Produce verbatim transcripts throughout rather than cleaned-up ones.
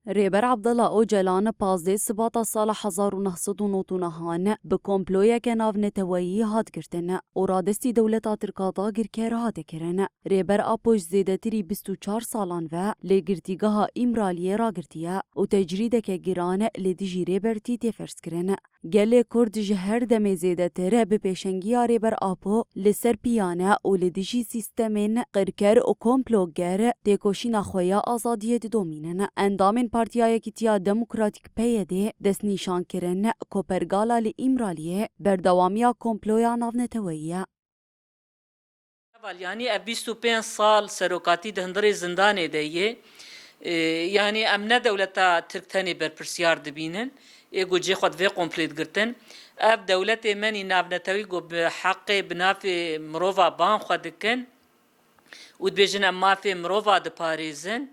Rêber Abdullah Ocalan pazdeh Sibata sala hezar û neh sed û nod û nehan bi komployeke navneteweyî hat girtin û radestî dewleta Tirk a dagirker hate kirin. Rêber Apo ji zêdetirî bîst û çar salan ve li girtîgeha Îmraliyê ragirtiye û tecrîdeke giran li dijî Rêbertî tê ferzkirin. Gelê Kurd ji her demê zêdetir bi pêşengiya Rêber Apo li ser piya ne û li dijî sîstemên qirker û komploger têkoşîna xwe ya azadiyê didomînin. Endamên Partiya Yekîtiya Demokratîk, P Y D, destnîşan kirin ku pergala li Îmraliyê berdewamiya komploya navneteweyî ye. Heval, yanî ev bîst û pênc sal serokatî di hundirê zindanê de yê. Ee, yanî em ne dewleta Tirk tenê berpirsiyar dibînin. Ê ku cê xwe di vê komplê digirtin. Ev dewletê menî navnetewî ku bi heqê bi navê mirova ban xwe dikin û dibêjin em mafê mirova diparêzin.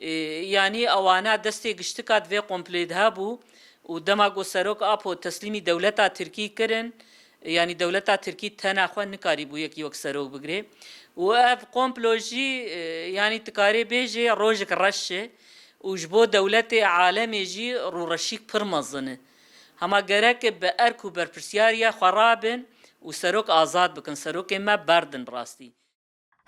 Ê, yanî ewana destê giştika di vê komplê de hebû û dema ku Serok Apo teslîmî dewleta Tirkî kirin, yanî dewleta Tirkî tena xwe nikarîbû yekî wek serok bigirê. Û ev komplo jî, e, yanî tu karê bêjê rojek reş e û ji bo dewletê alemê jî rûreşîk pir mezin e. Hema gerek e bi erk û berpirsyariya xwe rabin û serok azad bikin, serokê me berdin rastî.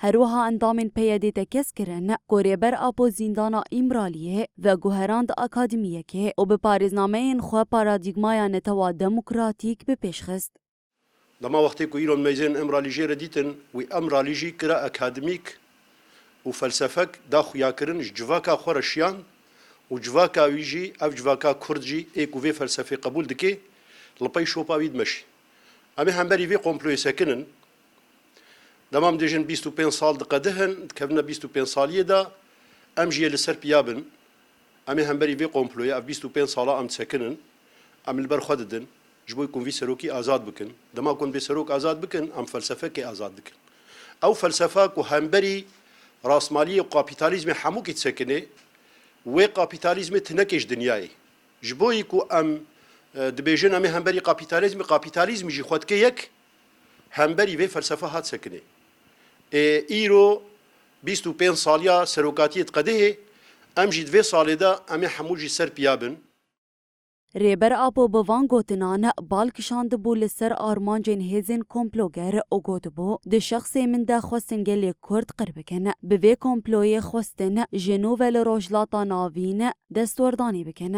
Her wiha endamên P Y D tekez kirin ku Rêber Apo zîndana Îmraliyê veguherand akademiyekê û bi parêznameyên xwe paradîgmaya netewa demokratîk bi pêş xist. Dema wextê ku îro meyzên Îmralî jê re dîtin, wî Îmralî jî kira akademîk û felsefek da xuyakirin, ji civaka xwe re şiyand û civaka wî jî, ev civaka Kurd jî ê ku vê felsefê qebûl dike, li pey şopa wî dimeşî. Em ê hemberî vê komployê sekinin. Dema em dibêjin bîst û pênc sal diqedihin, dikevine bîst û pênc saliyê de, em jî yê li ser piya bin. Em ê hemberî vê komployê, ev bîst û pênc sala em disekinin, em li ber xwe didin, ji bo ku em vî serokî azad bikin. Dema ku em vê serok azad bikin, em felsefekê azad dikin. Ew felsefa ku hemberî rastmaliyê û kapîtalîzmê hemûkî disekinê, wê kapîtalîzmê tinekê ji dinyayê. Ji bo yî ku em, e, dibêjin em ê hemberî kapîtalîzmê, kapîtalîzmî jî xwe dike yek, hemberî vê felsefa hat sekinê. Ê, îro bîst û pênc saliya serokatiyê diqedihê, em jî di vê salê de em ê hemû jî ser piya bin. Rêber Apo bi van gotinan bal kişandibû li ser armancên hêzên komploger û gotibû, di şexsê min de xwestin gelê Kurd qir bikin. Bi vê komployê xwestin ji nû ve li Rojhilata Navîn destwerdanê bikin.